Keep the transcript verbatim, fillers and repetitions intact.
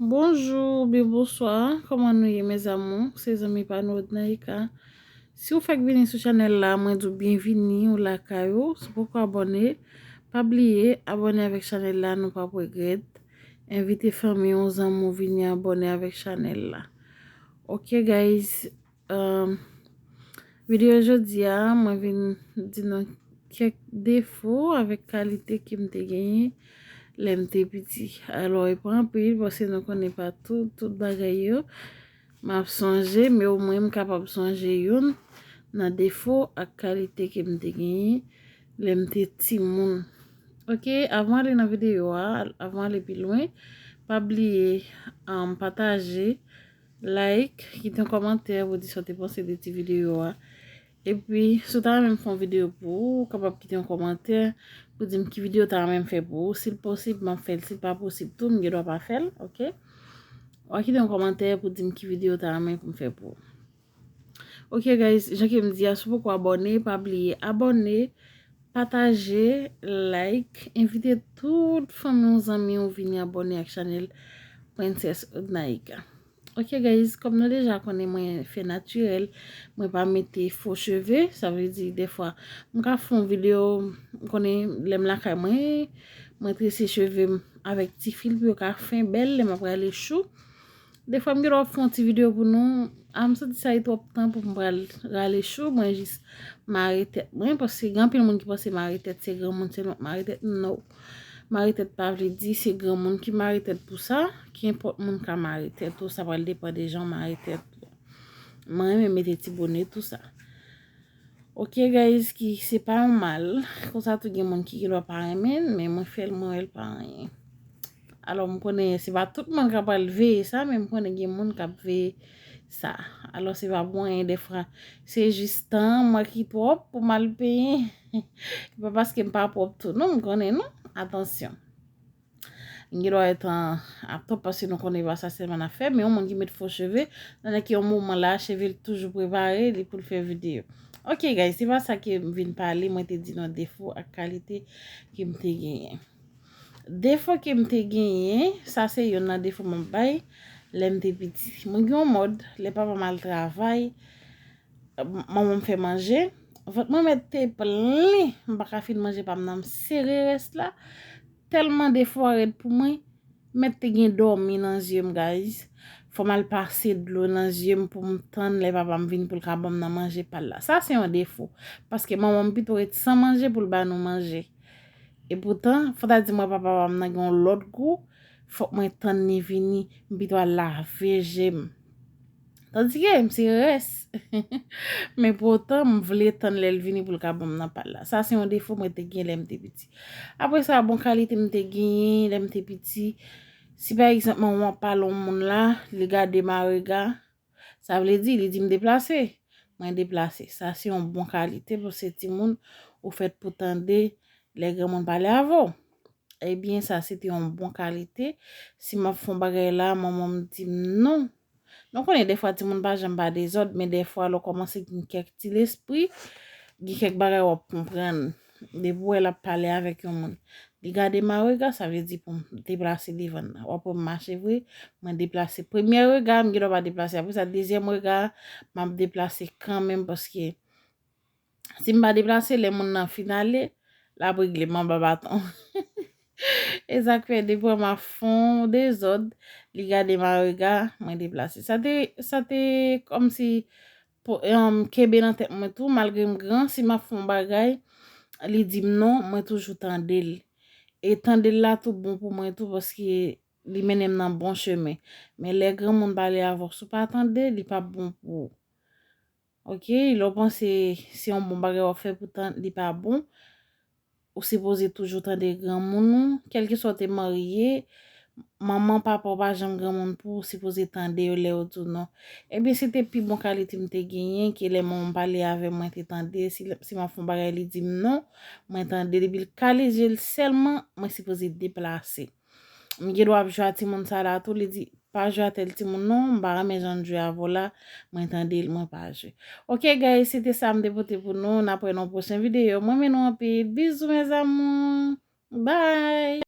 Bonjou oubyen bonswa, kòman nou ye, mes amours? Se zanmi pa nou Odnaïka. Si w fèk vini sou chanèl la, mwen di w byenvini, ou lakay ou. Si w poko abòne, pa bliye abòne avèk chanèl la, nou p ap regrèt. Envite fanmi w, zanmi w vini abòne avèk chanèl la. Ok, guys, um, videyo jodi a, mwen vin di nou kèk defo avèk kalite ke m te genyen lè m te piti. Alò, e pa anpil, paske nou konnen pa tout, tout bagay yo m ap sonje, men omwen m kapab sonje youn nan defo ak kalite ke m te genyen lè m te timoun. Ok, avan ale nan videyo a, avan ale pi lwen, pa bliye, um, pataje, like, kite yon kòmantè pou di sa w te panse de ti videyo a. Epi, si w ta renmen m fè yon videyo pou ou, ou kapab kite yon kòmantè pou di m ki videyo w ta renmen m fè pou ou. Si l posib, m ap fè l. Si l pa posib tou, m gen dwa pa fè l, ok? W a kite yon kòmantè pou di m ki videyo w ta renmen pou m fè pou ou. Ok, guys, jan ke m di a, si w poko abòne, pa bliye abòne, pataje, like, envite tout fanmi w, zanmi w vini abòne ak chanèl Princess Odnaïka. Ok, guys, kòm nou deja konnen mwen fè natirèl, mwen pa mete fo cheve, sa vle di defwa m ka fè yon videyo, m konnen lè m lakay mwen, mwen trese cheve m avèk ti fil pou yo ka fen bèl lè m ap rale chou. Defwa m gen dwa fè yon ti videyo pou nou, a m santi sa e twòp tan pou m pral rale chou, mwen jis mare tèt mwen, paske gen anpil moun ki panse mare tèt se granmoun sèlman k mare tèt, no. Mare tèt pa vle di se granmoun ki mare tèt pou sa, kenpòt moun ka mare tèt ou, sa pral depann de jan w mare tèt ou. Mwen renmen mete ti bone tou sa. Ok, guys, ki se pa yon mal, konsa tou gen moun ki gen dwa pa renmen l, men mwen fè l, mwen wè l pa anyen. Alò, m konnen se pa tout moun k ap pral veye sa, men m konnen gen moun k ap veye sa. Alò, se pa pou anyen defwa. Se jis tan an mwen ki twòp pou m al penyen. E pa paske m pa pwòp tou, non, m konnen, non. Atansyon. M gen dwa wè tan ap twòp paske nou konnen e pa sa sèlman n ap fè, men yon moun ki met fo cheve, nan ki yon moman la, cheve l toujou prepare li pou l fè videyo. Ok, guys, se pa sa ke m vin pale, mwen te di nou defo ak kalite ke m te genyen. Defo ke m te genyen, sa se youn nan defo m ap bay lè m te piti. Mwen gen yon mòd, lè papa m al travay, manman m fè manje, vant mwen mèt te plen, m pa ka fin manje pa m nan, m sere rès la. Tèlman defo a rèd pou mwen, mèt te gen dòmi nan zye m, guys. Fò m al pase dlo nan zye m pou m tann lè papa m vin pou l ka ban m nan manje pa l la. Sa se yon defo, paske manman m pito ret san manje pou l ba nou manje. Epoutan, fò ta di mwen papa pa m nan gen yon lòt gou, fòk mwen tann li vini, m pito al lave je m. Tandike m se rès. Men poutan, m vle tann lè l vini pou l ka ban m nan pa l la. Sa se yon defo mwen te gen lè m te piti. Apre sa, bon kalite m te genyen lè m te piti, si pa egzanp, manman m ap pale yon moun la, li gade m a rega, sa vle di, li di m deplase, mwen deplase. Sa se yon bon kalite pou se timoun ou fèt pou tande lè granmoun pale avè w. Ebyen, sa se te yon bon kalite. Si m ap fè yon bagay la, manman m di m non. Nou konnen defwa timoun pa janm pa dezòd, men defwa lè w kòmanse gen kèk ti lespri, gen kèk bagay w ap konprann. Depi w wè l ap pale avèk yon moun. Li gade m a rega, sa vle di pou m deplase devan l. W ap wè m mache vre, mwen deplase. Premye rega, m gen dwa pa deplase. Apre sa, dezyèm rega, m ap deplase kanmenm paske si m pa deplase, lè moun nan fin ale, l ap regle m anba baton. E sa k fè depi w wè m ap fè yon dezòd, li gade m a rega, mwen deplase. Sa te, sa te kòmsi po-, em, kenbe nan tèt mwen tou, malgre m gran, si m ap fè yon bagay, li di m non, mwen toujou tande l. E tande l la tou bon pou mwen tou, paske li mennen m nan bon chemen. Men lè granmoun pale avè w, si w pa tande, li p ap bon pou ou. Ok, lè w panse se yon bon bagay w ap fè, poutan li pa bon. Ou sipoze toujou tande granmoun ou, kèlkeswa w te marye, manman, papa w pa janm granmoun pou ou, ou sipoze tande yo lè yo di w non. Ebyen, se te pi bon kalite m te genyen, ke lè manman m pale avè m, mwen te tande, si, si m ap fè yon bagay, li di m non, mwen tande, depi l kale je l sèlman, mwen sipoze deplase. M gen dwa ap jwe a timoun sa la tou, li di, pa jwe a tèl timoun non, m pa renmen jan l jwe avè w la, mwen tande l, mwen pa jwe. Ok, guys, se te sa m te pote pou nou, n ap wè nan yon pwochen videyo. Mwen renmen nou anpil, bizou, mes amours, bye!